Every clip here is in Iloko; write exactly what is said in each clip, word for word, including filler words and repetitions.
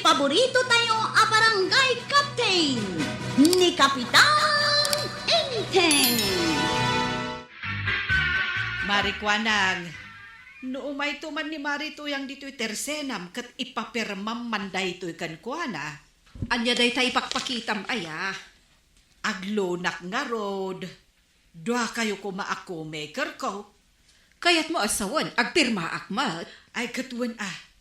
Paborito tayo a barangay captain, ni Kapitan Enteng. Mari Kuanang, no umayto man ni Mari Tuyang ditoy tersenam ket ipapirmam man daytoy kenkuana. Ania dayta ipakpakitam aya? Aglonak ngarud. Duakayo koma a co-makerko. Kayatmo a sawen, agpirmaak met. Ay, ket wen a.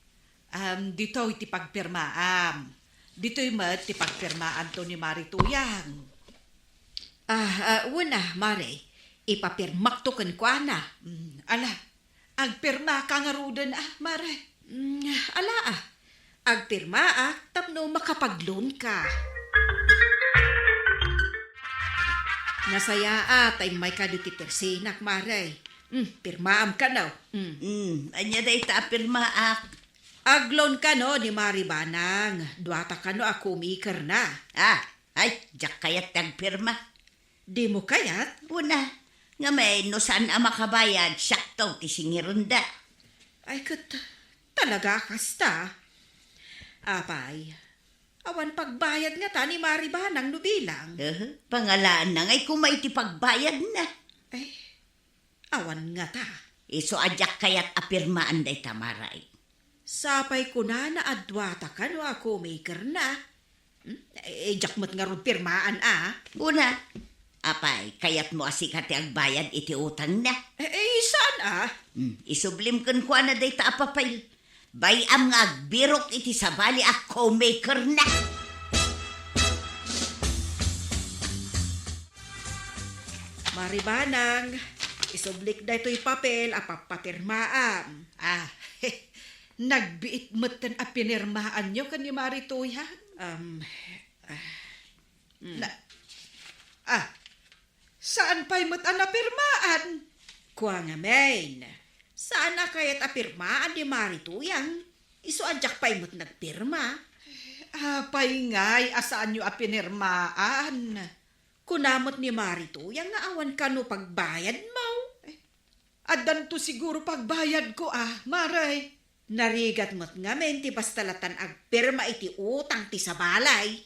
Am, ditoy ti pagpirmaam. Ditoy met ti pagpirmaanto ni Mari Tuyang. Ah, ah, wen a, Mari. Ipapirmakto kenkuana. Mm, ala, agpirmaka ngaruden a, Mari. Mm, ala a. Agpirmaak tapno makapag-loan ka. Nasayaat ta immayka ditoy tersenak, Mari. Mm, pirmaam kano. Mm. Mm, ania dayta a pirmaak? Ag-loan kano ni Mari Banang. Duata kano a co-makerna. Ah, ay, diak kayat ti agpirma. Dimo kayat? Wen a, ngamin no saan a makabayad, siakto ti singirenda. Ay, ket talaga a kasta? Apay, awan pagbayad ngata ni Mari Banang no bilang? Aha, pangalaanna ngay koma iti pagbayadna. Ay, awan ngata. Isu a diak kayat a pirmaan dayta, Mari. Sapay kunana a duata kano a co-makerna. Hmm? Eh, diak met ngarud pirmaan a. Wen a, apay, kayatmo a sika ti agbayad iti utangna? Eh, eh, saan a? Hmm, isublim kenkuana dayta a papel. Bay-am nga agbirok iti sabali a co-makerna. Mari Banang, isublik daytoy papel a pappapirmaam. Ah, nagbiit metten a pinirmaanyo ken ni Mari Tuyang. Um, ah, mm. Na, ah, saan pay met a napirmaan? Kua ngamin, saan a kayat a pirmaan ni Mari Tuyang. Isu a diak pay met nagpirma. Apay ngay a saanyo a pinirmaan? Kuna met ni Mari Tuyang nga awan kano pagbayadmo. Eh, addanto siguro pagbayadko a, Mari. Narigat met ngamin ti basta latan agpirma iti utang ti sabali.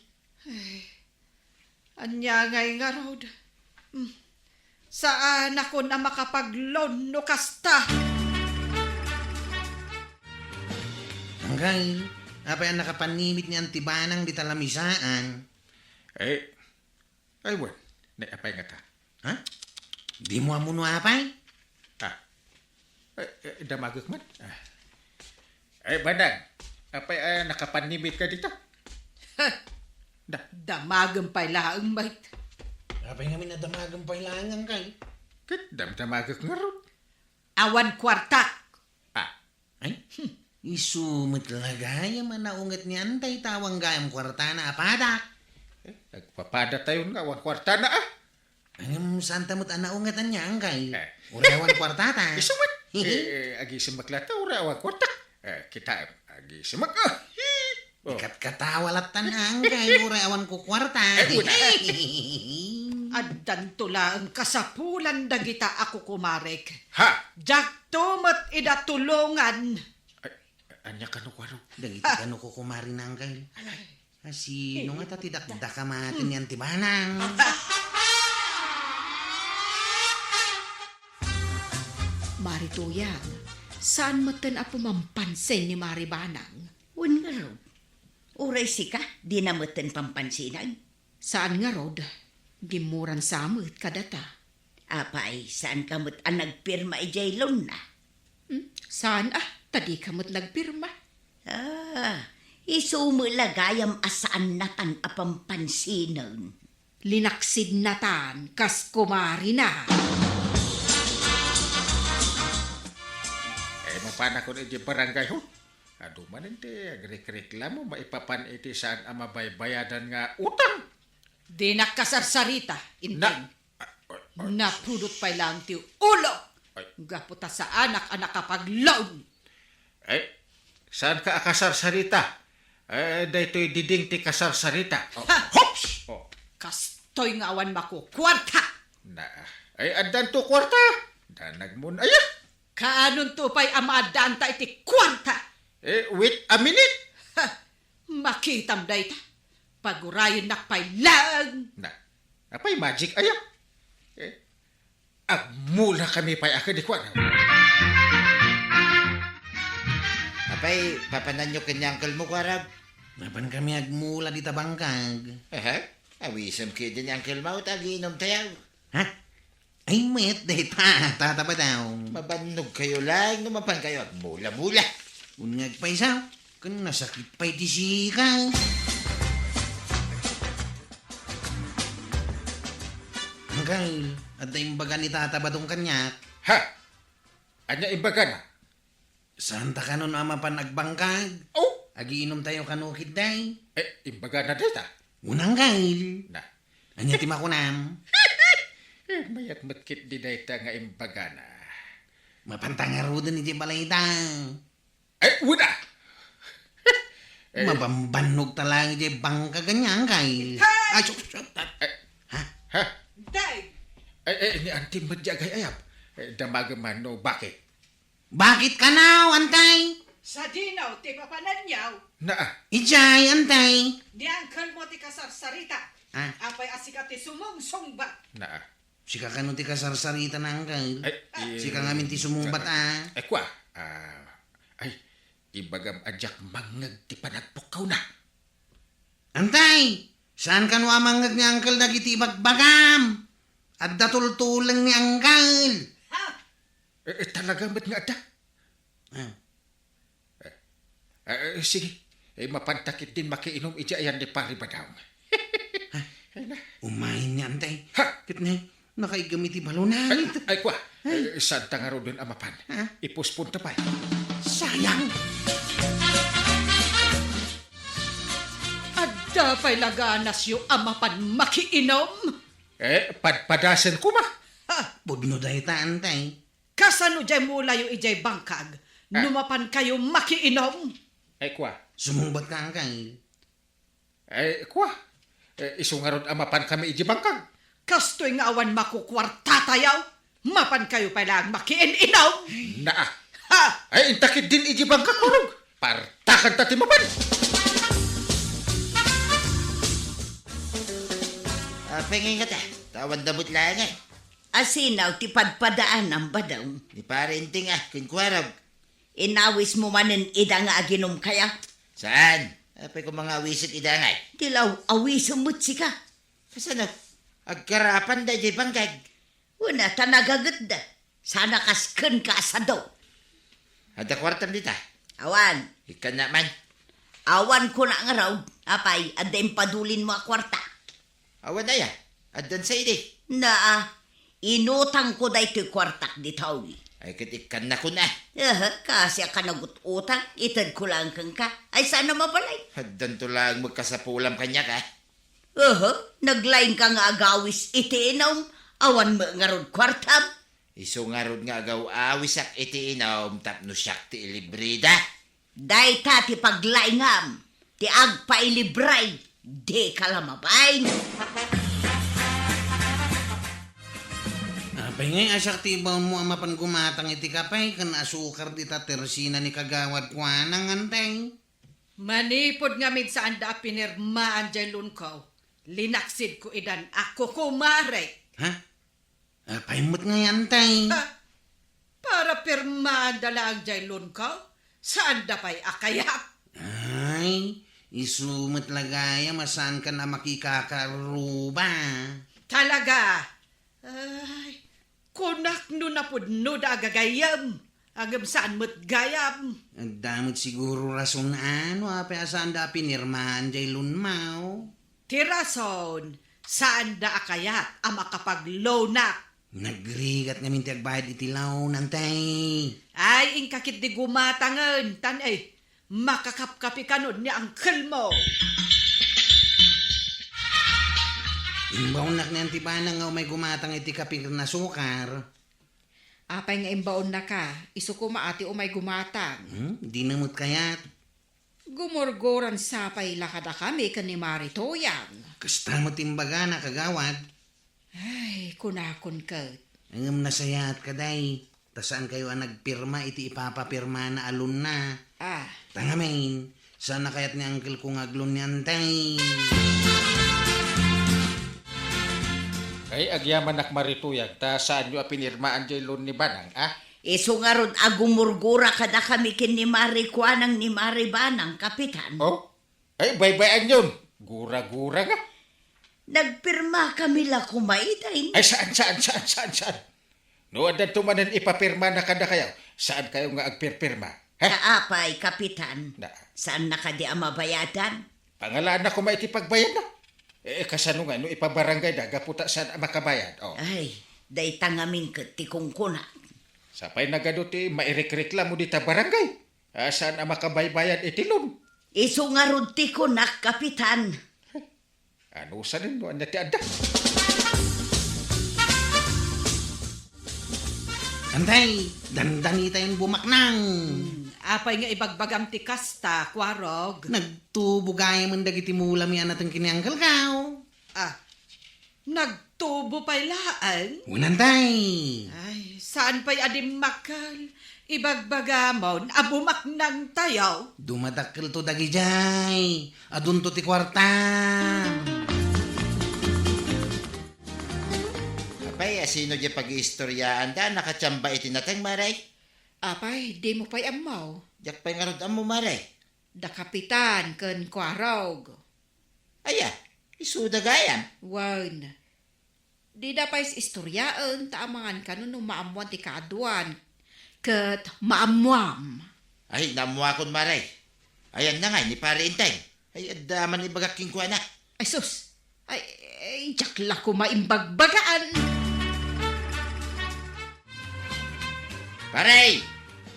Ay, ania ngay ngarud? Hmm. Saanakon a makapag-loan no kasta. Angkel, apay a nakapanimit ni Anti Banang dita lamisaan? Eh, ay wen, nay apay ngata? Ha? Dimo ammo no apay? Ah. Eh, eh, damagek met. Ah. Eh, Banang, apay a nakapanimit ka dita? Da. Damagem pay laeng met. Apay ngamin a damagem pay laeng, Angkel? Ket damdamagek ngarud. Awan kuartak. Ah. Ay, hmm, isu met la gayam a naunget ni Antay ta awan gayam kuartana a padak. Eh, agpapadatayon nga awan kuartana a. Ngem, saanta met a naunget ania, Angkel? Eh. Uray awan kuartata. Isu met. Eh, eh, agisimek latta, uray awan kuarta. Eh, kitaem, agisimek. Ah, hi. Oh. Ikatkatawa lattan, Angkel, uray awan kukuarta. Eh, una. Addanto laeng kasapulan dagita a kukumarek. Ha? Diakto met ida tulongan. Ay, ania kano kuaro? Dagiti kano kukumarina, Angkel. Ay. A, sino ngata ti dakdakamaten ni Anti Banang? Mari Tuyang, saan metten a pumampansin ni Mari Banang? Wen ngarud, uray sika, dina metten pampansinan? Saan ngarud, gimmuran sa met kadata. Apay, saanka met a nagpirma idiay loan-na? Hmm? Saan a, ta dika met nagpirma. Ah, isu met la gayam a saannatan a pampansinan. Linaksidnatan kas kumarina. Eh, mapanakon idiay barangay hall. Adu manen ti agrekreklamo maipapan iti saan a mabaybayadan nga utang. Dinak kasarsarita, Inteng. Na-, ay, ay. Napudot pay laeng ti ulo. Ay. Gapu ta saanak a nakapag-loan. Ay, saanka a kasarsarita? Eh, daytoy diding ti kasarsarita. Oh. Ha! Hops! Oh. Kastoy nga awan makukuarta. Na, ay, addanto kuarta. Danagmon, aya. Kaanonto pay a maaddaanta iti kuarta? Eh, wait a minute. Ha! Kitam dayta, pagurayennak pay laeng. Na, apay magic aya? Eh, agmulakami pay a kadi kuana. Apay, papananyo ken ni uncle mo, kuarag? Mapan kami agmula dita bangkag. Aha, awisem ketdi ni uncle mo ta agiinumtayo. Ha? Ay, met dayta, Tata Badong. Mabannogkayo laeng no mapankayo agmula-mula. Wen nga agpayso, ken nasakit pay ti sika. Uncle, adda imbaga ni Tata Badong kaniak. Ha? Ania imbagana? Saanta kanon a mapan agbangkag? Oh! Agiinumtayo kano ketdi. Eh, imbagana dayta? Wen, uncle. Na. Ania ti makunam? Eh, mayat met ketdi dayta nga imbagana. Mapanta ngaruden iti balayda. Eh, wen a! Eh, mabambannogta laeng iti bangkag ania, uncle. Hey! Ay, sus, sus, sus. Eh, ha? Ha? Day! Eh, eh, ni Auntie met di agay-ayab. Eh, damagem man no bakit? Bakit kano, Auntie? Sadino ti papananyo? Naa. Idiay, Auntie. Ni uncle mo ti kasarsarita. Ah. Apay a sika ti sumungsungbat. Naa. Sika kano ti kasarsarita na, uncle? Ay, eh, sika ngamin ti sumungbat, ah. Ay, kua. Ah, ay, ibagam a diak mangngeg ti panagpukkawna. Auntie, saan kano a mangngeg ni uncle dagiti ibagbagam? Adda tultuleng ni uncle. Ha? Eh, eh, talaga met nga adda? Ah. Eh, eh, sige. Eh, mapanta ketdin makiinum idiay ayan ni Pari Badong. Ay na. Umayen ni Auntie. Ha? Ket ni, nakaiggam iti balonangit. Ay, ay, kua. Ay. Eh, saanta ngaruden a mapan? Ha? Ipusponta pay. Sayang. Adda pay la ganasyo a mapan makiinum? Eh, padpadasen koma. Ha? Pudno dayta, Auntie. Kasano diay mulayo idiay bangkag no mapankayo makiinum? Ay, kua. Sumungbat ka, uncle. Ay, kua. Eh, isu ngarud a mapankami idiay bangkag. Kastoy nga awan makukuartatayo, mapankayo pay laeng makiin-inum. Naa. Ha? Ay, inta ketdin idiay bangkag, kurog. Partakanta ti mapan. Apay nga ingata, ta awan damot laeng, eh. Asino ti padpadaanam, Badong? Ni Pare Inting a ken kuarog. Inawismo manen ida nga aginumkayo? Saan? Apay koma nga awisek ida ngay? Ti la aw-, awisem met sika. Kasano? Agkarapanda idiay bangkag? Wen a, ta nagagetda. Saan a kas kenka a sadu. Adda kuartam dita? Awan. Ikkannak man? Awan kona ngarud. Apay, adda impadulinmo a kuarta? Awan aya, addan sa idi. Naa, inutangko daytoy kuartak ditoy. Ay, ket ikkannakon a. Aha, kaasi a kanagut-utang, itedko laeng kenka. Ay, saan a mabalay? Addanto laeng met kasapulam kaniak a. Aha, naglaingka nga agawis iti inum, awan met ngarud kuartam. Isu ngarud nga agaw-awisak iti inum tapno siak ti ilibrida. Dayta ti paglaingam, ti agpailibre, dika la mabain. Apay ngay a siak ti ibaonmo a mapan gumatang iti kape ken asukar dita tersina ni Kagawad Kuanang, Auntie? Manipud ngamin saanda a pinirmaan diay loanko, linaksidko idan a kukumarek. Ha? Apay met ngay, Auntie? Ha? Para pirmaanda laeng diay loanko, saanda pay a kayat. Ay, isu met la gayam a saankan a makikakaarruba. Talaga? Ay, kunak no napudnoda a gagayyem, ngem saan met gayam. Adda met siguro rason a no apay a saanda a pinirmaan diay loanmo. Ti rason, saanda a kayat a makapagloanak. Nagrigat ngamin ti agbayad iti loan, Auntie. Ay, inka ketdi gumatangen, tan, eh, makakapkapi kanon ni uncle mo. Imbaonnak ni Auntie Banang nga umay gumatang iti kape ken asukar. Apay nga imbaonnaka? Isu koma ti umay gumatang. Hmm, dina met kayat. Gumurguran sapay la kadakami ken ni Mari Toyang. Kasta met imbagana, Kagawad. Ay, kunakon ket. Ngem nasayaat ka, day, ta saankayo a nagpirma iti ipapapirmana a loanna. Ah. Ta ngamin, Saan a kayat ni uncle ko nga agloan ni Antay? Ay, agyamanak, Mari Tuyang, ta saanyo a pinirmaan jay loan ni Banang, a? Isu ngarud a gumurgura kadakami ken ni Mari Kuanang ni Mari Banang, Kapitan. Oh? Ay, baybay-anyon. Gura-gura nga. Nagpirmakami la koma ita, in. Ay, saan, saan, saan, saan, saan? No, addanto manen ipapirmana kadakayo, saankayo nga agpirpirma? Ha? Apay, Kapitan? Na. Saan na kadi a mabayadan? Pangalaanna koma iti pagbayadna. Eh, kasano nga no ipabarangayda gapu ta saan a makabayad? Oh. Ay, dayta ngamin ket ti kunkunak. Sapay nagadu ti mairikreklamo dita barangay. A, saan a makabaybayad iti loan? Isu ngarud ti kunak, Kapitan. Anusanen no ania ti adda? Antay, dandanitayon bumaknang. Hmm, apay nga ibagbagam ti kasta, Kuarog? Nagtubo gayamen dagiti mulami a nateng ken ni Uncle Kao. Ah, nagtubo pay laeng? Wen, Antay. Ay, saan pay a dimmakkel? Ibagbagamon a bumaknangtayo. Dumadakkelto dagidiay. Adunto ti kuarta. Apay, a sino diay pag-iistoriaanda a nakatiamba iti nateng, Mare? Apay, dimo pay ammo? Diak pay ngarud ammo, Mare. Da Kapitan ken Kuarog. Aya, isuda gayam? Wen. Dida pay istoriaen ta amangan kano no maammoan ti kaaduan ket maammoam. Ay, naammoakon, Mare. Ayanna ngay ni Pare Enteng. Ay, adda man ibagak kenkuana. Ay, sus! Ay, ay, diak la koma imbagbagaan. Pare!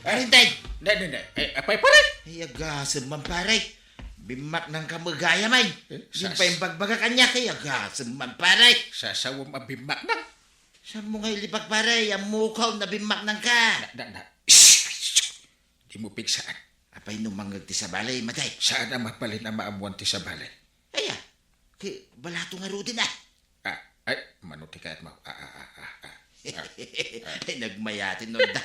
Pare Enteng! Ne, ne, ne. Ay, apay, pare? Ay, agasem man, pare. Bimmaknangka met gayam ay. Eh, sas- Dinak pay imbagbaga kaniak, ay agasem man, pare. Sasawem a bimmaknang? Saanmo nga ilibak, pare? Ammokon a bimmaknangka. Na, na, na. Shh! Shh! Dimo pigsaan. Apay no mangngeg ti sabali, Mare? Saan a mabalin a maammoan ti sabali? Aya, ket balato ngaruden, ah. Ah, ay, mano ti kayatmo? Ah, ah, ah, ah, ah. Ah, ah. Ay, nagmayaten no da.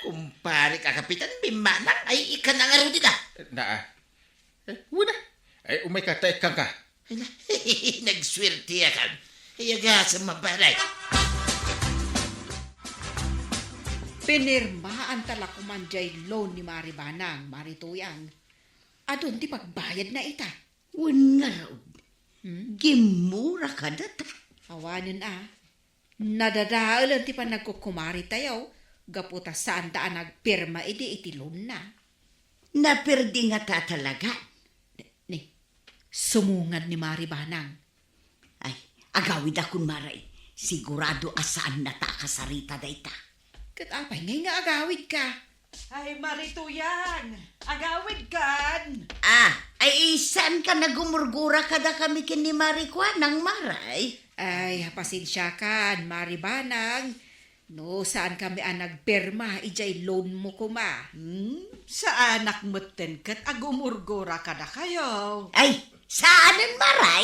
Kumpare ka, Kapitan, bimmaknang, ay, ikana ngaruden, ah. Na, ah. Eh, wen a. Ay, umayka, ta ikkanka. Ay, na, nagsuerteakan. Ay, agasem man, pare. Pinirmaanta la koman jay loan ni Mari Banang, Mari Tuyang. Adun ti pagbayadna ita. Wen ngarud. Hmm? Gimmura kadata. Awanen a. Nadadaelen ti panagkukumaritayo gapu ta saanda a nagpirma idi iti loanna. Naperdi ngata talaga. Ni, sumungad ni Mari Banang. Ay, agawidakon, Mare. Sigurado a saannata a kasarita dayta. Ket apay ngay nga agawidka? Ay, Mari Tuyang, agawidkan! Ah, ay, saanka a gumurgura kadakami ken ni Mari Kuanang, Mare? Ay, pasensiakan, Mari Banang. No, saankami a nagpirma idiay loanmo koma. Hmm? Saanak metten ket a gumurgura kadakayo. Ay, saanen, Mare?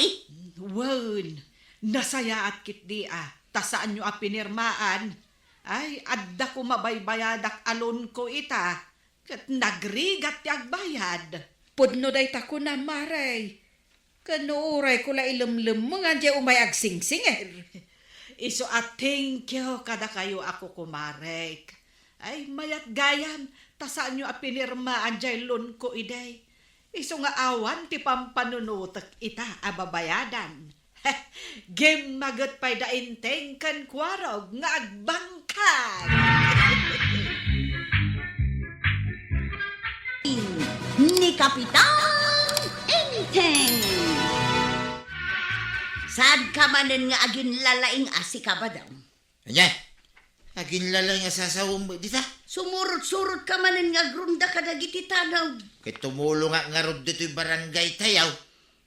Wen, nasayaat ketdi a, ta saanyo a pinirmaan. Ay, adda koma baybayadak a loanko ita, ket nagrigat ti agbayad. Pudno dayta kunam, Mare. Ken no urayko la ilemlemmengan diay umay agsingsinger. Isu a thank you kadakayo a kukumarek. Ay, mayat gayam, ta saanyo a pinirmaan diay loanko idi. Isu nga awan ti pampanunotek ita a babayadan. Gimmaget pay da Enteng ken Kuarog nga agbangkag. Ni Kapitan Enteng. Saanka manen nga aginlalaing a sikabadam. Ania? Aginlalaing a sasawem dita? Sumurot-surotka manen nga agrunda kadagiti tanod. Ket tumulongak ngarud ditoy barangay tayo.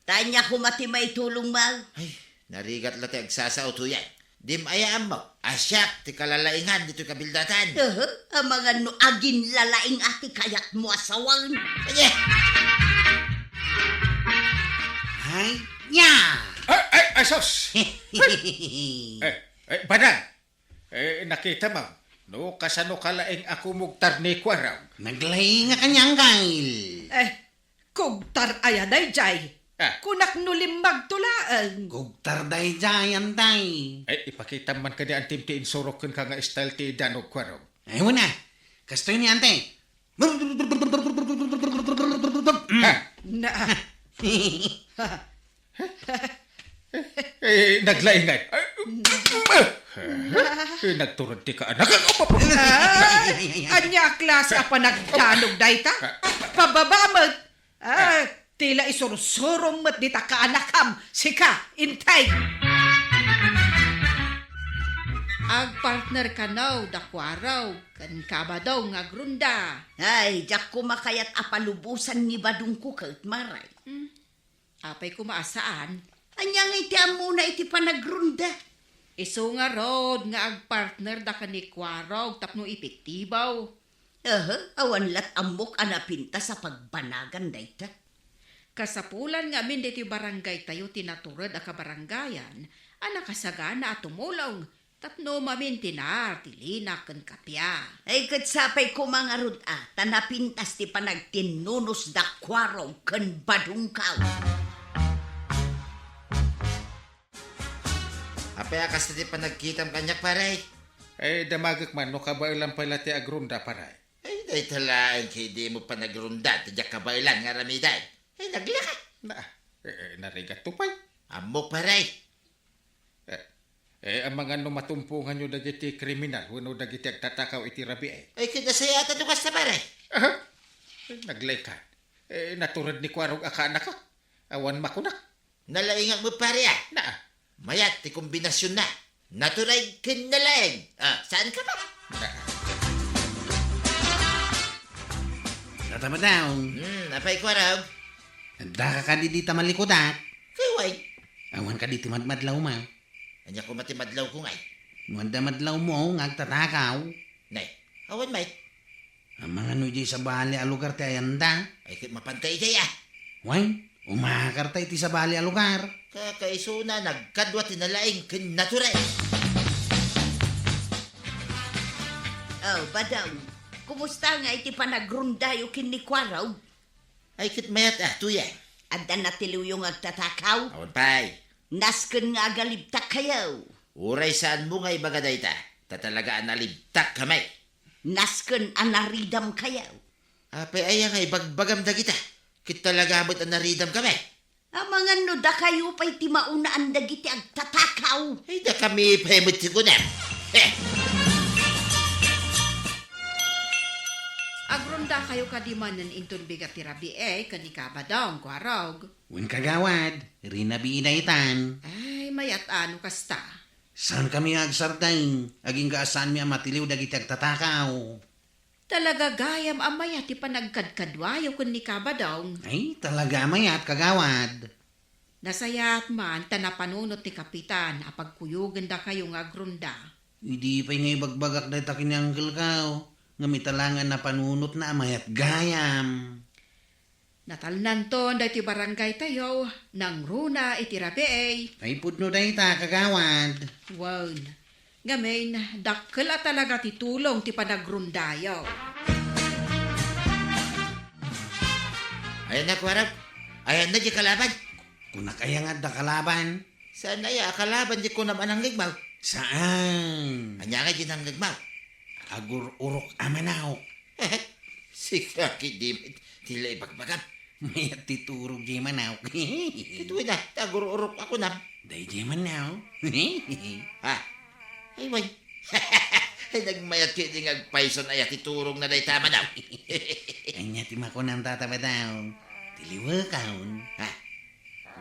Ta ania koma ti maitulongmo? Ay, narigat la ti agsasao, Tuyang. Dim aya ammo a siak ti kalalaingan ditoy kabildatan. Aha, amangan no aginlalaing a ti kayatmo a sawen. Ania? Ay, nia! Ay, ay, ay, sus! Ay, ay, Banang! Eh, nakitam, no kasano ka laeng a kumugtar ni Kuarog? Naglaing a kaniang gail. Eh, Kugtar aya dayjay? Ah. Kunak no limmagto laeng. Kugtar dayjay, Antay. Ay, ipakitam man kadi antim ti insurok kenka nga style ti danog, Kuarog. Ay, wen a. Kastoy ni Antay. Ah. Na. Eh, naglaingay. Eh, nagturod ti kaanak. Ay, ania a klase a panagdanog dayta? Pababa met. Ah, tila isursurong met dita kaanakam, sika, Intay. Agpartner kano da Kuarog ken Kabadong nga agrunda. Ay, diak koma kayat a palubosan ni Badongko ket, Maray. Hmm. Apay koma a saan? Ania ngay ti ammona iti panagrunda? Isu ngarud nga agpartner da ken ni Kuarog tapno epektibo. Aha, awan lat ammok a napintas a pagbanagan dayta. Kasapulan nga amin ditoy barangay tayo ti natured a kabarangayan a nakasagana a tumulong tapno mamintinar ti linak ken kappia. Ay, ket sapay koma ngarud a, ta napintas ti panagtinnunus da Kuarog ken Badongko. Apay a kasta ti panagkitam kaniak, pare? Eh, damagek man no kabaelan pay la ti agrunda, pare. Ay, dayta laeng ket dimo panagrunda ti diak kabaelan nga aramiden. Ay, naglaka. Na, eh, eh, narigat to pay. Ammok, pare. Eh, eh, amangan no matumponganyo dagiti kriminal wenno dagiti agtatakaw iti rabii. Ay, kinasayatan no kasta, pare. Aha. Eh, naglaykan. Eh, natured ni Kuarog a kaanaka. Awan makunak. Nalaingak met, pare, a. Na. Mayat ti kombinasionna. Natured ken nalaing. Ah, saan ka ba? Na. Tata Badong. Hmm, apay, Kuarog? Addaka kadi dita malikudak? Kay wen. Awan kadi ti madmadlawmo? Ania koma ti madlawko ngay? No adda madlawmo nga agtatakaw. Nay, awan met. Amangan no idiay sabali a lugar ti ayanda? Ay, ket mapanta idiay, a. Wen, umakarta iti sabali a lugar. Kakaisuna, nagkadua ti nalaing ken natured. Oh, Badong, kumusta ngay ti panagrundayo ken ni Kuarog? Ay, ket mayat a, Tuyeng. Adda natiliwyo nga agtatakaw? Awan pay. Nasken nga agalibtak kayo. Uray saanmo nga ibaga dayta, ta talaga a nalibtak kami. Nasken a naridam kayo. Apay aya nga ibagbagam dagita? Ket talaga met a naridam kami. Amangan no dakayo pay ti maunaan dagiti agtatakaw. Ay, dakami pay met ti kunam. He! Agrundakayo kadi manen inton bigat ti rabii ken ni Kabadong, Kuarog? Wen, kagawad, rinabii daytan. Ay, mayat a no kasta. Saankami nga agsardeng, agingga a saanmi a matiliw dagiti agtatakaw. Talaga gayam a mayat ti panagkadkaduayo ken ni Kabadong. Ay, talaga a mayat, kagawad. Nasayaat man ta napanunot ti kapitan a pagkuyogendakayo nga agrunda. Idi pay nga ibagbagak dayta ken ni Uncle Kao, ngem ita laeng a napanunotna a mayat gayam. Natalnanton daytoy barangay tayo, nangruna iti rabii. Ay, pudno dayta, kagawad. Wen, ngamin, dakkel a talaga ti tulong ti panagrundayo. Ayanna, Kuarog? Ayanna di kalaban? Kunak aya nga adda kalaban? Saan aya a kalaban di kunam a nangngegmaw? Saan? Ania nga di nangngegmaw? Agur-urok a manok. Sika ket di met ti la ibagbagam. Mayat ti turog di manok. Ket wen a, ti agur-urok a kunam. Daydi manok. Ha? Ay, wen. Ay, nagmayat ket di nga agpayson aya ti turogna dayta manok. Ania ti makunam, Tata Badong? Tiliwekon. Ha?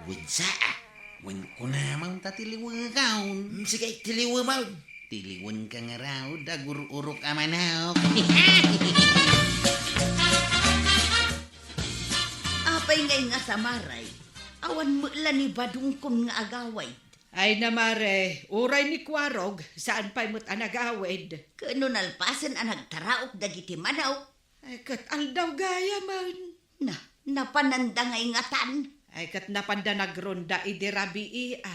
Wen sa a. Wen kunam ta tiliwekon. Mm, sige, tiliwemon. Tiliwenka ngarud, agur-urok a manok. Apay ngay ngata, Maray? Awan met la ni Badongkom nga agawid. Ay na, Mare, uray ni Kuarog, saan pay met a nagawid. Ket no nalpasen a nagtaraok dagiti manok? Ay, ket aldaw gayamen. Na, napananda ngay ngatan? Ay, ket napanda nagrunda idi rabii, a.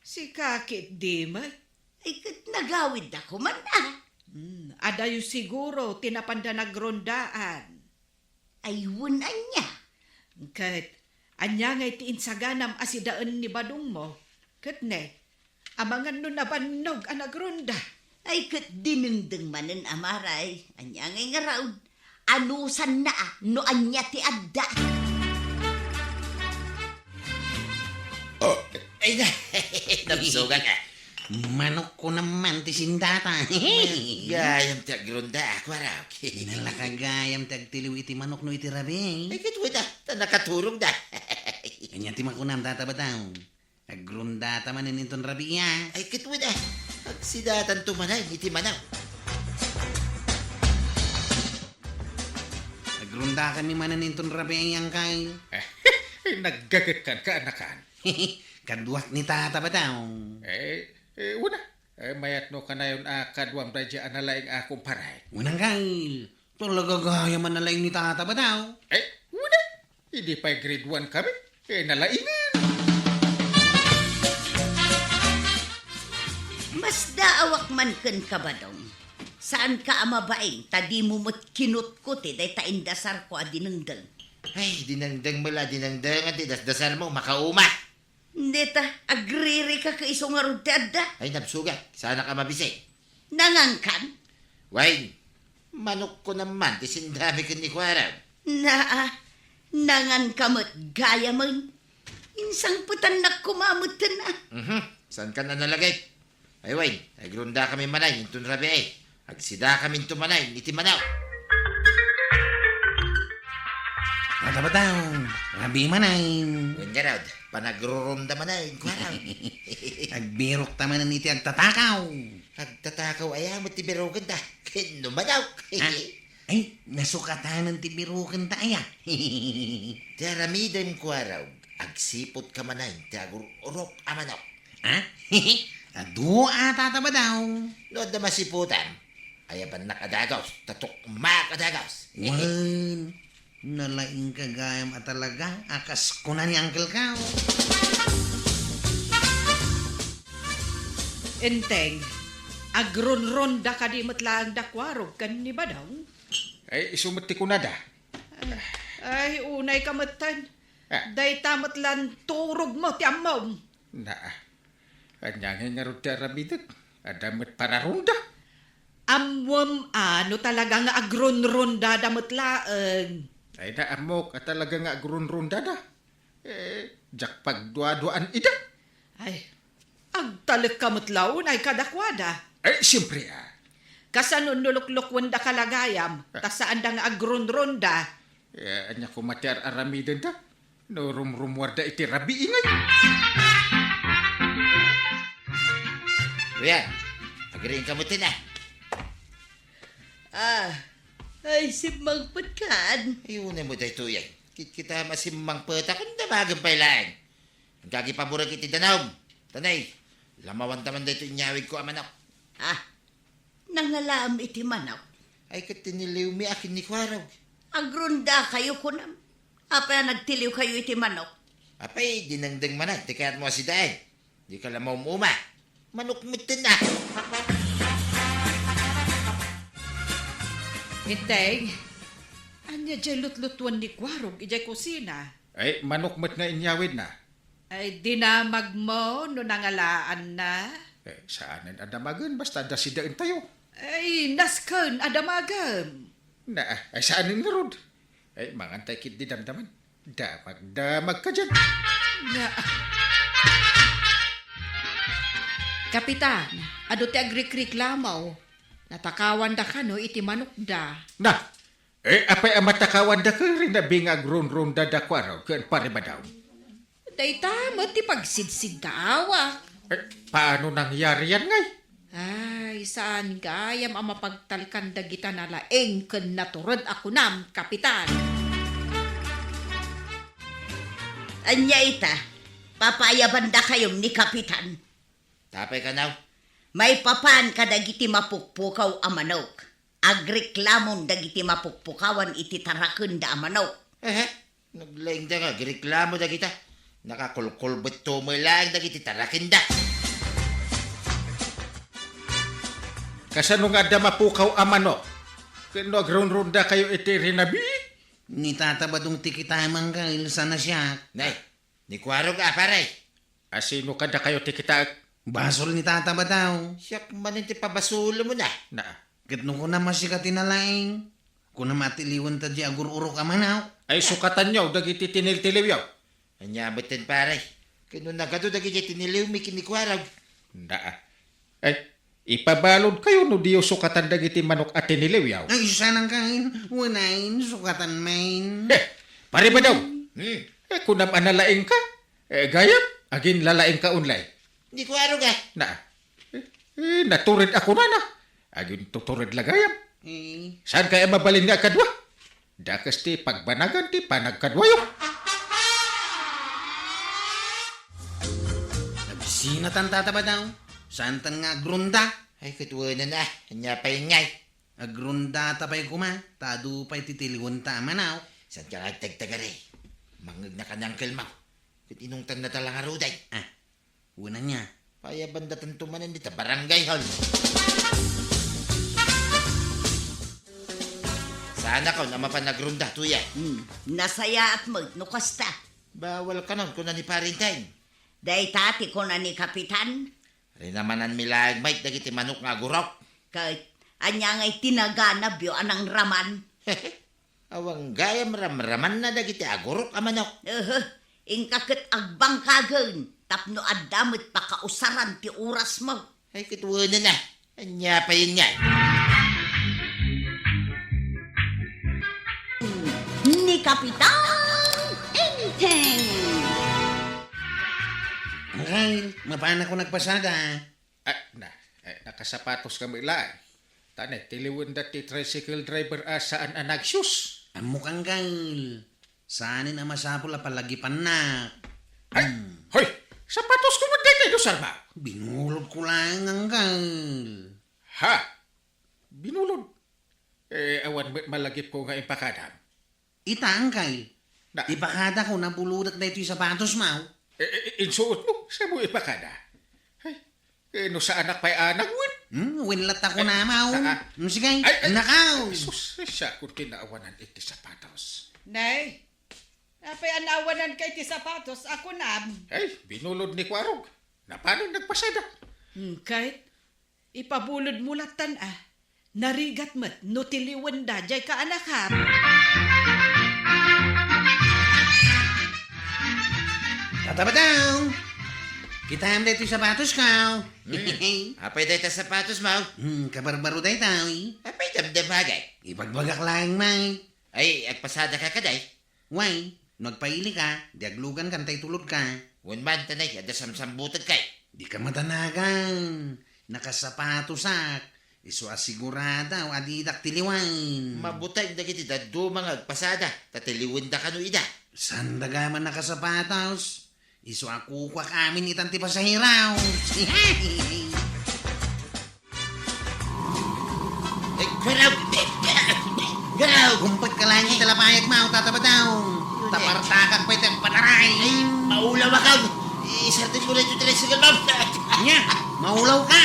Sika ket di met? Ay, ket nagawidda koman, a. Hmm, adayo siguro ti napanda nagrundaan. Ay, wen ania? Ket ania ngay ti insaganam a sidaen ni badongmo? Ket ne, amangan no nabannog a nagronda. Ay, ket dinengdeng manen, Amar, ay. Ania ngay ngarud? Anusanna a no ania ti adda? Oh, ay na, nabsugan ka. Manokko naman ti sindata. Gayam ti agronda, Kuarog. Nalaka gayam ti agtiliw iti manok no iti rabii. Ay, ket wada, ta nakaturogda. Ania ti makunam, Tata Badaw? Agrondata manen inton rabii, a? Ay, ket wada, agsidatanto manen iti manok. Agrondakami manen inton rabii, Angkel. Naggagekkan, kaanakan. Kaduak ni Tata Badaw. Eh, eh, wada. Eh, mayat no kanayon a kaduam daydiay a nalaing a kumparak. Wen, Angkel. Talaga gayam a nalaing ni Tata Badaw. Eh, wada. Idi pay grade one kami, eh, nalaingen. Masdaawak man kenka, Badong. Saanka a mabain ta dimo met kinutkuti dayta indasarko a dinengdeng. Ay, dinengdeng met la dinengdeng ti dasdasarmo, makauma. Deta, agririka ket isu ngarud ti adda. Ay, nabsugan, saanak a mabisi. Nangankan? Wen, manokko naman ti sindami ken ni Kuarog. Naa, nanganka met gayamen. Insangpetannak koma metten, a. Mhm, saankan a nalagip. Ay wen, agrondakami manen inton rabii. Agsidakaminto manen iti manok. Tata Badaw, rabii manen. Wen ngarud, panagruronda manen, Kuarog. Agbirokta manen iti agtatakaw. Agtatakaw aya met ti birokenta? Ken no manok. Ah, ay, nasukatanan ti birokenta aya. Ti aramidem, Kuarog, agsiputka manen ti agur-urok a manok. Ha? Adu a, Tata Badaw. No adda masiputam, ayabannak a dagus, ta tukmak a dagus. Wen, nalaingka gayam a talaga, a kas kuna ni Uncle Kao. Enteng, agrunronda kadi met laeng da Kuarog ken ni Badong? Ay, isu met ti kunada. Ay, unayka metten. Ah. Dayta met la nagturogmo ti ammom. Naa. Ania ngay ngarud ti aramidek? Adda met pararonda. Ammom a no talaga nga agrunrondada met laeng. Ay, ammok a talaga nga agrunrondada. Eh, diak pagduaduaan ida. Ay, agtalekka met la unay kadakuada. Eh, siempre, a. Kasano no luklukuendaka la gayam, ta saanda nga agrunronda? Eh, ania koma ti ar-aramidenda? No rumrumuarda iti rabii ngay. Kuya, agriingka metten, a. Ah, ay, simmangpetkan. Ay, unay mo daytoy, ay. Kitkitam a simmangpetak, damagen pay laeng. Agagi-paborek iti danum. Tanay, lamawanta man daytoy inyawidko a manok. Ah, nangalaam iti manok? Ay, ket tiniliwmi a ken ni Kuarog. Agrundakayo, kunam. Apay a nagtiliwkayo iti manok? Apay, dinengdeng manen ti kayatmo a sidaen. Dika la maum-uma. Manok metten, a. Enteng, ania diay lutlutuan ni Kuarog idiay kusina? Ay, manok met nga inyawidna. Ay, dinamagmo no nangalaanna? Eh, saanen a damagen, basta adda sidaentayo. Ay, nasken a damagem. Na, ay, saanen ngarud. Ay, mangantay ketdi damdaman. Damagdamagka diay. Na. Kapitan, adu ti agrikriklamo. Natakawanda kano iti manokda. Na, eh, apay a matakawanda ken rinabi nga agrunrunda da Kuarog ken Pare Badaw? Dayta met ti pagsidsidda, awak. Eh, paano nangyari yan, ngay? Ay, saan gayam a mapagtalkan dagita nalaing ken natured a kunam, Kapitan? Ania ita? Papayabandakayom ni Kapitan. Tapay kanaw? Maipapan kadagiti mapukpukaw a manok. Agreklamon dagiti mapukpukawan iti tarakenda a manok. Ehe, naglaingda nga agreklamo dagita. Nakakulkulbetto met laeng dagiti tarakenda. Kasano nga adda mapukaw a manok? Ken no agrunrundakayo iti rinabi? Ni Tata Badong ti kitam, Angkel, saan a siak. Nay, ni Kuarog a, pare. A, sino kadakayo ti kitaek? Basol ni Tata Badong. Siak manen ti pabasolmo na. Na. Ket no kunam a sika ti nalaing, kunam a tiliwenta diay agur-urok a manok. Ay, sukatanyo dagiti tiniltiliwyo. Ania metten, pare? Ket no nagadu dagiti tiniliwmi ken ni Kuarog? Na. Ay, ipabaludkayo no diyo sukatan dagiti manok a tiniliwyo. Ay, saan, Angkel? Wen, sukatan manen. Eh, pare Badong. Hmm. Eh, kunam a nalaingka. Eh, gayam, aginlalaingka unay. Ni Kuarog a. Na. Eh, eh, natured a kunana. Agintutured la gayam. Eh. Saan kaya mabalin nga agkadua? Dakes ti pagbanagan ti panagkaduayo. Nagsinatan, Tata Badong. Saantan nga agrunda? Ay, ket wen a. Ania pay ngay? Agrundata pay koma, ta adu pay ti tiliwenta a manok. Saan ka nga agtagtagari? Mangngegna ka ni Angkelmo. Ket inungtanna ta la ngaruden. Ah, wen ania? Payabandatanto manen dita barangay hall. Saan a kaon a mapan agrunda, Tuya? Hmm, nasayaat met no kasta. Bawal kanon, kuna ni Pare Enteng. Dayta ti kuna ni Kapitan. Rinamananmi laeng met dagiti manok nga agurok. Ket ania ngay ti naganabyo a nangraman? Awan gayam ramramanna dagiti agurok a manok. Ehe, inka ket agbangkagen tapno adda met pakausaran ti orasmo. Ay, ket wen a. Ania pay ngay? Ni Kapitan Enteng. Angkel, mapanakon agpasada. Ah, na, eh, nakasapatoska met laeng. Ta ne, tiliwenda ti tricycle driver a saan a nag-shoes. Ammok, Angkel. Saanen a masapul a palagipannak. Ay, hmm. Hoy! Sapatosko met daytoy, Dos Arma! Binulodko laeng, Angkel. Ha? Binulod? Eh, awan met malagipko nga impakadam. Ita, Angkel. Na- Ipakadako, nabulodak daytoy sapatosmo. Eh, eh, insuotmo, saan mo ipakada? Ay, eh, no saanak pay a nagwen? Hmm, wen latta kunam. Ay, ah, ah. Hmm, sige, ay, ay, nakaw. Ay, sus, ay, siak ti naawanan iti sapatos. Nay, apay a naawananka iti sapatos a kunam? Ay, binulod ni Kuarog. Napanen nagpasada. Hmm, ket ipabulodmo lattan a. Narigat met no tiliwenda diay kaanakam. Tata Badong! Kitam daytoy sapatosko. Hmm. Apay dayta sapatosmo? Hmm, kabarbaro daytoy. Apay damdamagak? Ibagbagak laeng met. Ay, agpasadaka kadi? Wen, no agpailika, di aglugankan ta itulodka. Wen man, ta ne, adda samsambutegka. Dika madanagan. Nakasapatosak. Isu a sigurado a didak tiliwen. Mabuteng dagiti dadduma nga agpasada, ta tiliwenda kano ida. Saan da gayam a nakasapatos? Isu a kukuak amin itan ti pasahero. Ay, garaw! Garaw! Kumpet ka laeng iti lapayagmo, Tata Badong. Tapartakak pay ti agpataray. Ay, maulaw akam. Isardengmo daytoy tricycle, ma'am. Ania? Maulaw ka?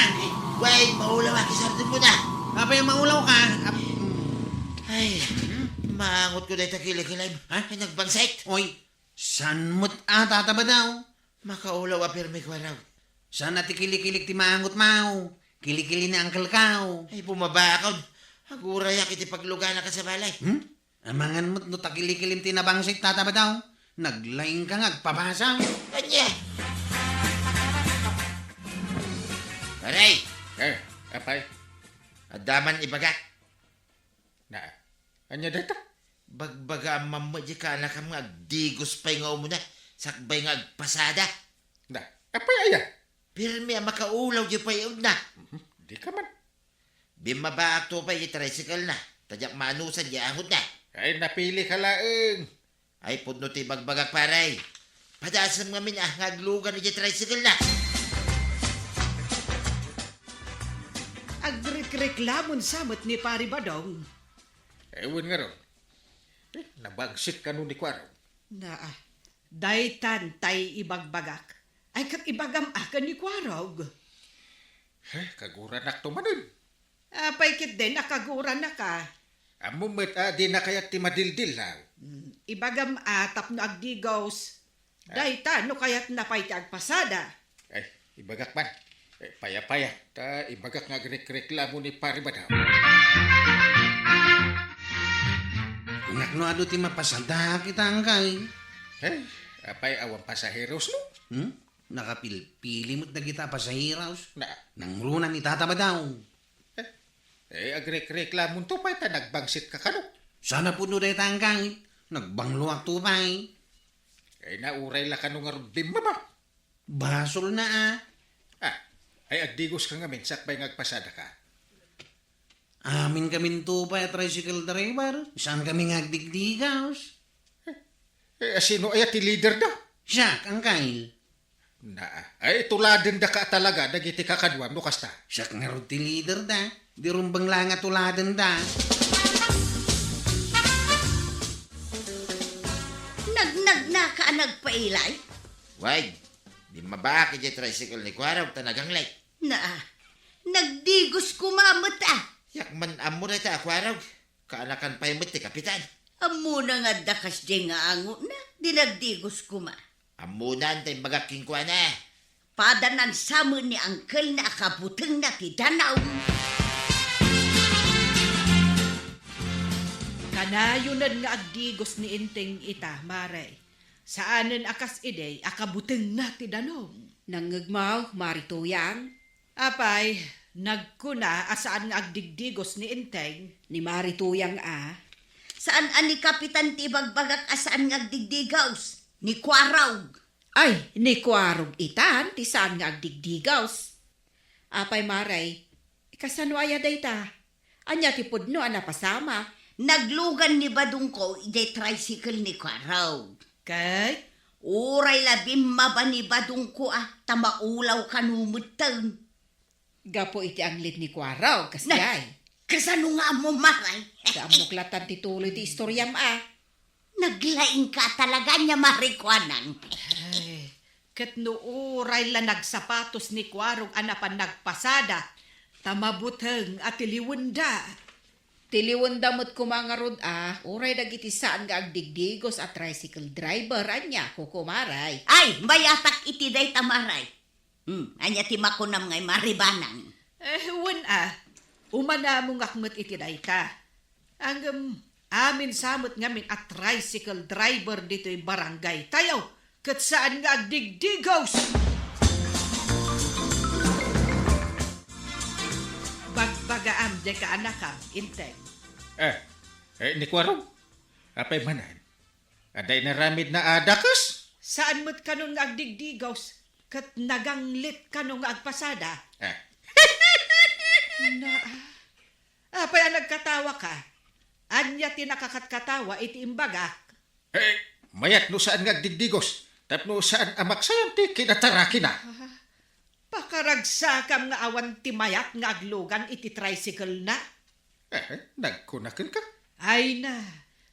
Way, maulaw ak. Isardengmo na. Apay maulaw ka? Ap-, mm. Ay, hmm? Maangotko dayta kilikilim. Ha? Ay, nagbangsit. Oy, saan met a, Tata Badong? Makaulaw a pirmi, Kuarog. Saan a ti kilikilik ti maangotmo? Kilikili ni Uncle ko. Ay, bumaba akon. Agurayak iti paglugana ka sa balay. Hmm? Amangan met no ta kilikilim ti nabangsit, Tata Badong. Naglaing ka nga agpabasa. Ania? Aray! Eh, apay? Adda man ibagak. Na, ania dayta? Bagbaga a mamma di kaanakam nga agdigos pay nga umuna, sakbay nga agpasada. Na, apay aya? Pirmi a makaulaw di pay unna. Mhm, di ka man. Bimmabaak to pay di tricycle na, ta diak maanusan di ahod na. Ay, napili ka laeng. Ay, pudno ti ibagbagak, pare. Padasem ngamin, ah, nga aglugan iti tricycle na. Agrekreklamon sa met ni Pari Badong. Ewan nga ron. Eh, nabangsit kano ni Kuarog? Naa, daytan tay ibagbagak. Ay, ket ibagam a ken ni Kuarog. Eh, kaguranak to manen. Apay ketdin a kaguranak a? Ammom met a di nakayat ti madildillaw. Hmm, ibagam a tapno agdigos. Ah. Dayta, no kayatna pay ti agpasada. Ay, ibagak man. Eh, payapaya, ta ibagak nga agrekreklamo ni Pari Badaw. Kunak no adu ti mapasada kita, angkay. Ay, apay awan pasaheros no? Hmm? Nakapilpili met dagita a pasaheros. Na- Nangruna ni Tata Badaw. Eh, eh, agrekreklamonto pay ta nagbangsit ka kano? Sana pudno dayta, angkay. Nagbangloakto pay. Eh, nauray la kano ngarud bimmaba. Basolna a. Ah, ay agdigos ka ngamin sakbay nga agpasada ka. Amin kaminto pay a tricycle driver. Saan kami nga agdigdigos? Eh, asino aya ti leader da? Siak, angkay. Naa. Ay, tuladendaka talaga dagiti kakaduam no kasta. Siak ngarud ti leader da. Di rumbeng la nga tuladenda. Nagnagnaka a nagpailay? Way, bimmabaak idiay tricycle ni Kuarog ta naganglit. Naa, nagdigos koma met a. Yak man ammo dayta a Kuarog. Kaanakan pay met ti kapitan. Ammona nga adda kasdiay nga angotna, di nagdigos koma. Ammona ta imbagak kenkuana. Pada nansamen ni angkelna a kabutengna ti danum. Kanayonen nga agdigos ni Enteng ita, Mare. Saanen a kas idi a kabutengna ti danum. Nangngegmo, Mari Tuyang? Apay, nagkuna a saan nga agdigdigos ni Enteng? Ni Mari Tuyang a. Saan a ni Kapitan ti ibagbagak a saan nga agdigdigos? Ni Kuarog. Ay, ni Kuarog itan ti saan nga agdigdigos. Apay, Mare, kasano aya dayta? Ania ti pudno a napasamak? Naglugan ni Badongko idiay tricycle ni Kuarog. Ket? Uray la bimmaba ni Badongko a ta maulaw kano metten. Gapu iti anglit ni Kuarog, kasdiay. Kasano nga ammo, Mare? Ti ammok latta ti tuloy ti istoriam a. Naglaingka talaga nia, Mare Kuanang. Ay, ket no uray la nagsapatos ni Kuarog a napan nagpasada, ta mabuteng a tiliwenda. Tiliwenda met koma ngarud a, uray dagiti saan nga agdigdigos a tricycle driver, ania, kukumaray? Ay, mayatak iti dayta, Mare. Hmm, ania ti makunam ngay, Mare Banang? Eh, wen a, umanamongak met iti dayta. Ngem, amin sa met ngamin a tricycle driver ditoy barangay tayo, ket saan nga agdigdigos. Bagbagaam diay kaanakam, Enteng. Eh, eh, ni Kuarog? Apay manen? Adda inaramidna a dakes? Saan met kanon nga agdigdigos, ket naganglit kano nga agpasada? Eh. Naa. Apay a nagkatawaka? Ania ti nakakatkatawa iti imbagak? Eh, mayat no saan nga agdigdigos, tapno saan a maksayan ti kinatarakina. Ah, pakaragsakam nga awan ti mayat nga aglugan iti tricycle-na. Eh, nagkuna kenka? Ay na,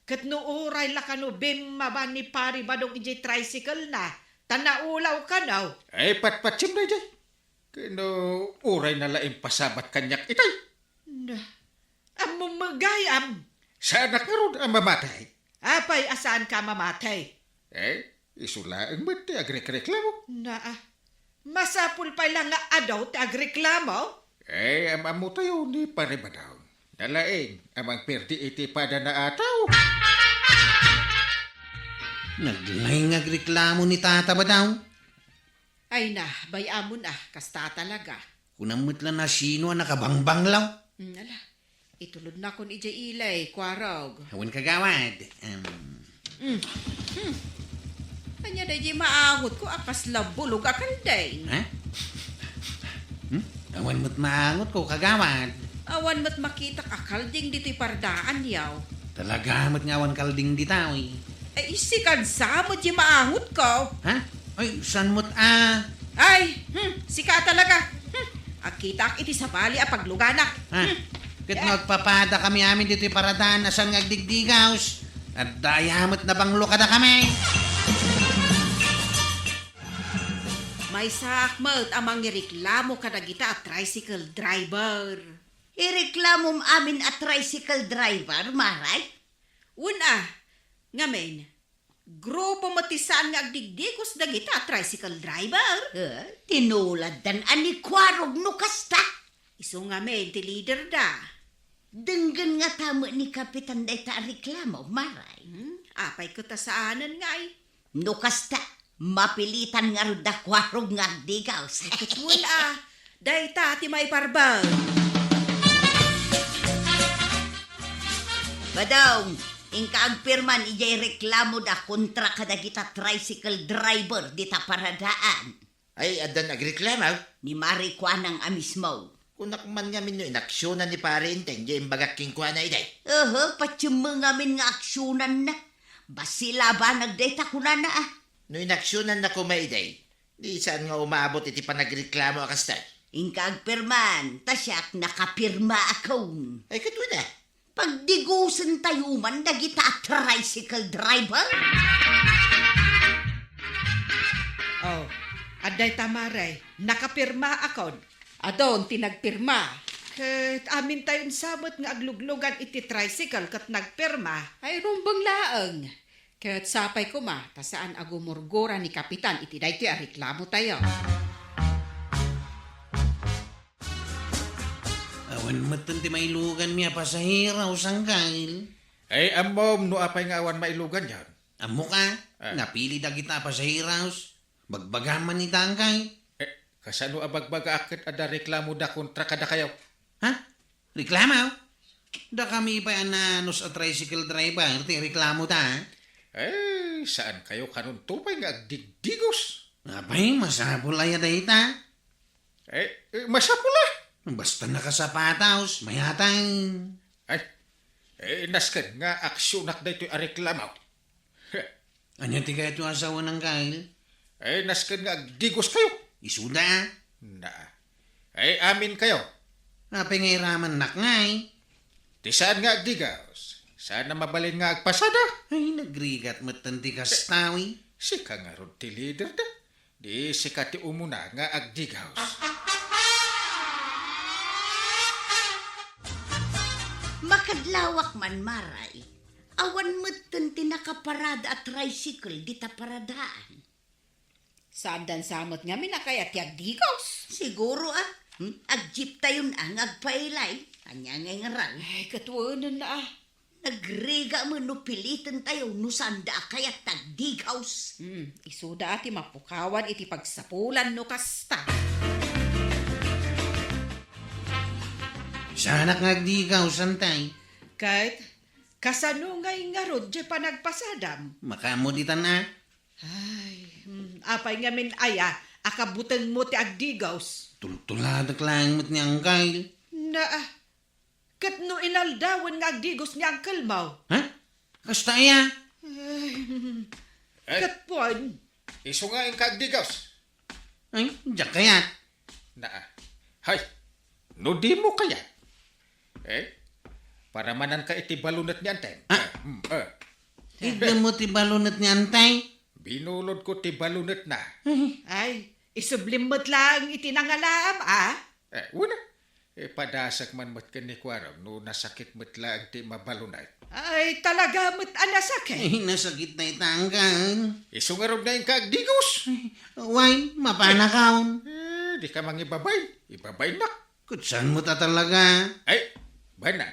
ket no uray la kano bimmaba ni Pari Badong idiay tricycle-na, ta naulaw kano. Eh, patpatsem daydiay. Ket no uray na la impasabat kaniak itay. Na, ammom met gayam. Saanak ngarud a mamatay. Apay a saanka a mamatay? Eh, isu laeng met ti agrekreklamo. Naa, masapul pay la nga adu ti agreklamo? Eh, am-ammotayo ni Pare Badong. Nalaing a mangperdi iti padana a tao. Naglaing nga agreklamo ni Tata Badong. Ay na, bay-amon a, kasta talaga. Kunam met la no sino a nakabangbanglaw. Hmm, ala. Itulodnakon idiay ilay, Kuarog. Awan kagawad. Em. Hmm. Hmm. Ania daydiay maangotko a kasla bulog a kalding? Ha? Hmm? Awan met maangotko, kagawad. Awan met makitak a kalding ditoy pardaanyo. Talaga met nga awan kalding ditoy. Ay, sikan sa met diay maangotko. Ha? Ay, saan met a? Ay, hmm, sika talaga. Hmm, agkitaak iti sabali a pagluganak. Ha? Hmm. Ket no agpapadakami amin ditoy paradaan a saan nga agdigdigaws, adda aya met nabanglo kadakami. Maysaak met a mangireklamo kadagita a tricycle driver. Ireklamom amin a tricycle driver, Maray? Wen a, Ngamin, grupo met ti saan nga agdigdigos dagita tricycle driver. Eh, tinuladdan a ni Kuarog no kasta. Isu ngamin ti leader da. Denggen ngata met ni Kapitan dayta a reklamo, Maray. Hmm? Apay ket a saanen ngay? No kasta, mapilitan ngarud da Kuarog nga agdigos. Ket wen a, dayta ti maiparban. Badong, inka agpirman idiay reklamo da kontra kadagita tricycle driver dita paradaan. Ay, addan agreklamo? Ni Maray Kuanang a mismo. Kunak man ngamin no inaksionan ni Pare Enteng diay imbagak kenkuana idiay. Aha, patiem ngamin nga aksionanna. Bassit la a banag dayta kunana, ah. No inaksionanna koma idiay, di saan nga umabot iti panagreklamo a kasta. Inka agpirman, ta siak nakapirmaakon. Ay, ket wen a. Pagdigosentayo man dagita a tricycle driver. Oh, adda ita, Maray, nakapirmaakon. Adun ti nagpirma. Ket amintayon sa met nga agluglugan iti tricycle ket nagpirma. Ay, rumbeng laeng. Ket sapay koma ta saan a gumurgura ni Kapitan iti daytoy a reklamotayo. Awan metten ti mailuganmi a pasahero, Sangkay. Ay, ammom no apay nga awan mailuganyon. Ammoka, Ah. napili dagita a pasahero. Bagbagam man ita, Angkay. Eh, kasano a bagbagaak ket adda reklamoda kontra kadakayo? Ha? Reklamo? Dakami pay a nanos a tricycle driver ti reklamota, ha? Eh, saan kayo kanunto pay nga agdigdigos? Apay, masapul aya dayta? Eh, eh, masapul a. Basta nakasapatos, mayatang. Ay, eh, nasken nga aksionak daytoy a reklamo. Ania ti kayatyo a sawen, Angkay? Eh, nasken nga agdigos kayo. Isuda. Na. Eh, amin kayo. Apay nga iramannak ngay? Ti saan nga agdigos, saan a mabalin nga agpasada. Ay, nagrigat metten ti kasta, wi. Sika ngarud ti leader da. Di sika ti umuna nga agdigos. Makadlawak man, Maray. Awan metten ti nakaparada a tricycle dita paradaan. Saandan sa met ngamin a kayat ti agdigos. Siguro, ah. Hmm? Agjeeptayon a nga agpailay. Ania ngay ngarud? Ay, ket wen a, ah. Nagrigat met no pilitentayo no saanda a kayat ti agdigos. Hmm, isuda a ti mapukawan iti pagsapulan no kasta. Saanak nga agdigos, Antay. Ket, kasano ngay ngarud diay panagpasadam? Makaammo ditan a. Ay, hmm, apay ngamin aya a kabutengmo ti agdigos? Tultuladek laeng met ni Angkay. Na, ah, ket no inaldawen nga agdigos ni angkelmo? Ha? Kasta aya? Ay, hmm. Ay. Ket wen? Isu nga inka agdigos. Ay, diak kayat. Naa. Hay, no dimo kayat. Eh, paramananka iti balunet ni Antay. Ah? Eh, hmm, eh. Idem mo ti balunet ni Antay? Binulodko ti balunetna. Ay, isublim met laeng iti nangalaam, ah? Eh, wen a. Eh, padasek man met ken ni Kuarog no nasakit met laeng ti mabalunet. Ay, talaga met a nasakit. Ay, nasakit na itangkan. Isu ngarud nga inka agdigos. Ay, wen, mapanakon. Eh, dika mangibabain. Ibabainnak. Ket saan met a talaga? Ay, banan.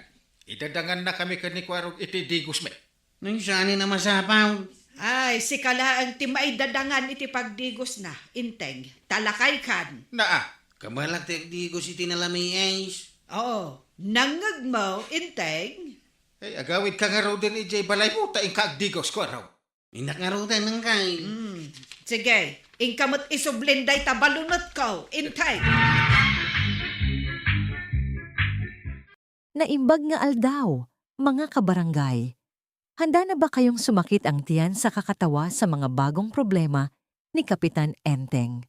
Idadangannakami ken ni Kuarog iti digosmi. Nay, saan a masapul? Ay, sika laeng ti maidadangan iti pagdigosna, Enteng. Ta lakaykan. Naa. Kabalak ti agdigos iti nalamiis. Oo, nangngegmo, Enteng. Ay, agawidka ngaruden idiay balaymo, ta inka agdigos, Kuarog. Innak ngaruden, Angkay. Hmm. Sige, inka met isublin dayta balunetko, Enteng. Naimbag nga aldaw, mga kabarangay. Handa na ba kayong sumakit ang tiyan sa kakatawa sa mga bagong problema ni Kapitan Enteng?